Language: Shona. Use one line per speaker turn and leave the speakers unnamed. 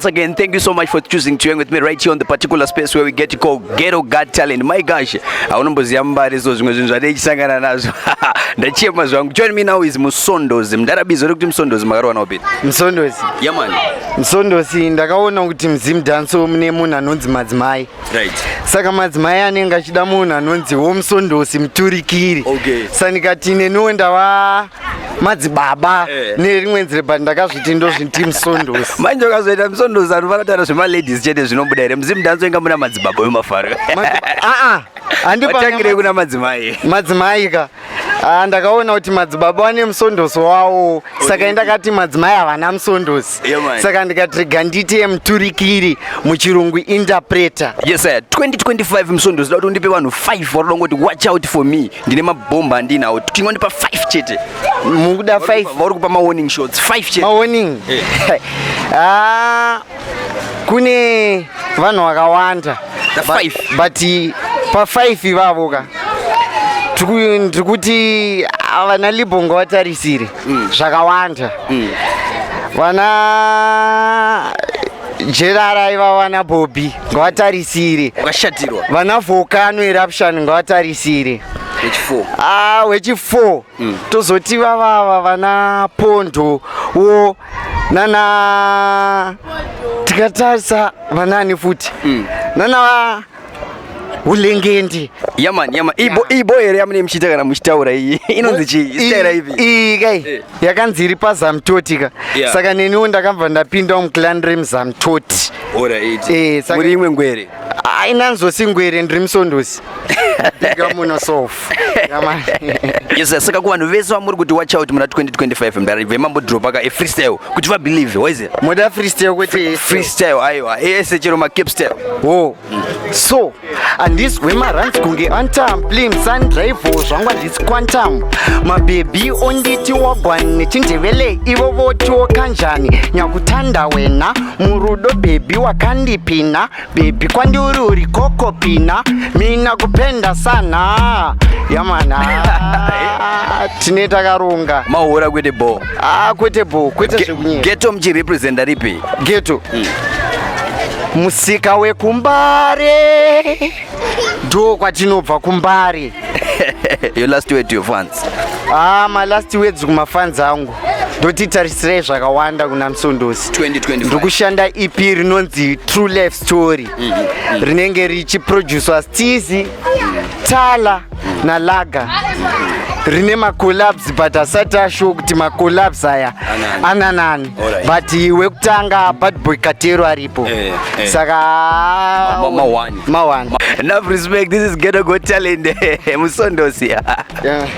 Once again, thank you so much for choosing to hang with me right here on the particular space where we get to call Ghetto Got Talent. My gosh, aunomboziva Mbare, so zvimwe zvinhu zvandichisangana nazvo ndachema zvangu. Join me now is Musondozi. Mudarabizo rekuti Musondozi makarowana upi?
Musondozi.
Yeah man.
Musondozi, ndakaona kuti muZimdancehall mune munhu anonzi madzimai. Saka madzimai anenge achida munhu anonzi womusondosi muturikiri. Saka ndikati neniwo ndava madzibaba nerimwe nzira, but ndakazviti ndozviti Musondosi.
Manje ukazoita Musondozi, anofanira kutaura zvemaladies chete, zvinobuda here? MuZimdancehall inga muna madzibaba wemafaro.
Aa,
watangirei kuna madzimai?
Madzimai ka. Ah, ndakaona kuti madzibaba vane musondosi wawo, saka ndakati madzimai havana musondosi.
Yeah, man.
Saka ndikati rega ndiite muturikiri, muchirungu interpreter.
Yes sir. 2025, Musondozi, da kuti undipe vanhu 5 varoda ngoti watch out for me, ndine mabhomba andinawo. Tingondipa 5 chete.
Mukuda 5?
Vari kupa mawarning shots 5 chete.
Mawarning? Ah, kune vanhu vakawanda.
The five.
But pa5 ivavo ka, ndiri kuti ah, vana Libongo vatarisire zvakawanda, vana Jerara iva, vana Bobby ngavatarisire.
Wakashatirwa.
Vana Volcano Eruption ngavatarisire.
Wechi4?
Ah, wechi4 tozoti vavava vana Pondo wo nana, tikatarisa vanani futi, nana Ulengendi.
Yeah man, yeah man. Ibo ibo here yamune muchiita kana muchitaura iyi inonzi chii? Style ipi?
Iyi kai yakanzi iri paZamtoti ka. Saka neniwo ndakabva ndapinda muclan remuZamtoti.
Alright.
Muri
imwe ngwere.
Ainanzosi ngwere, ndiri musondosi ndikamunosofu.
Yes sir. Saka kuvanhu vese vamuri kuti watch out muna 2025, mdaribve mambodropa ka freestyle kuti vabelieve waize.
Moda freestyle kwete?
Freestyle, aiwa, ese chero macape style.
Wo so handizwe maruns kunge antam plim sundrive zvangu, handisi quantum. Mabhebhi onditi wagwani nechindevele, ivo votiwo kanjani. Nyakutanda wena murudo, bhebhi wakandipina, bhebhi kwandiri uri kokopina, mina kupenda sana yamana tine takaronga.
Mahura kwete bo.
Ah, kwete bo, kwete zvekunyera.
Ghetto muchirepresenta ripi?
Ghetto musika wekuMbare, ndo kwatinobva kuMbare.
Your last word to your fans?
Ah, my last words kumafans angu, ndoti tarisirai zvakawanda kuna Musondosi.
2025.
Ndikushanda EP rinonzi True Life Story, rinenge richiproducwa Stizi Tala naLaga, rine macollabs, but asati ashuwa kuti macollabs aya
Anani.
ananani. But wekutanga Badboy Katero aripo.
Eh.
Saka
Ma-one.
Ma-one.
Enough respect. This is Ghetto Got Talent, Musondosi.
Yeah.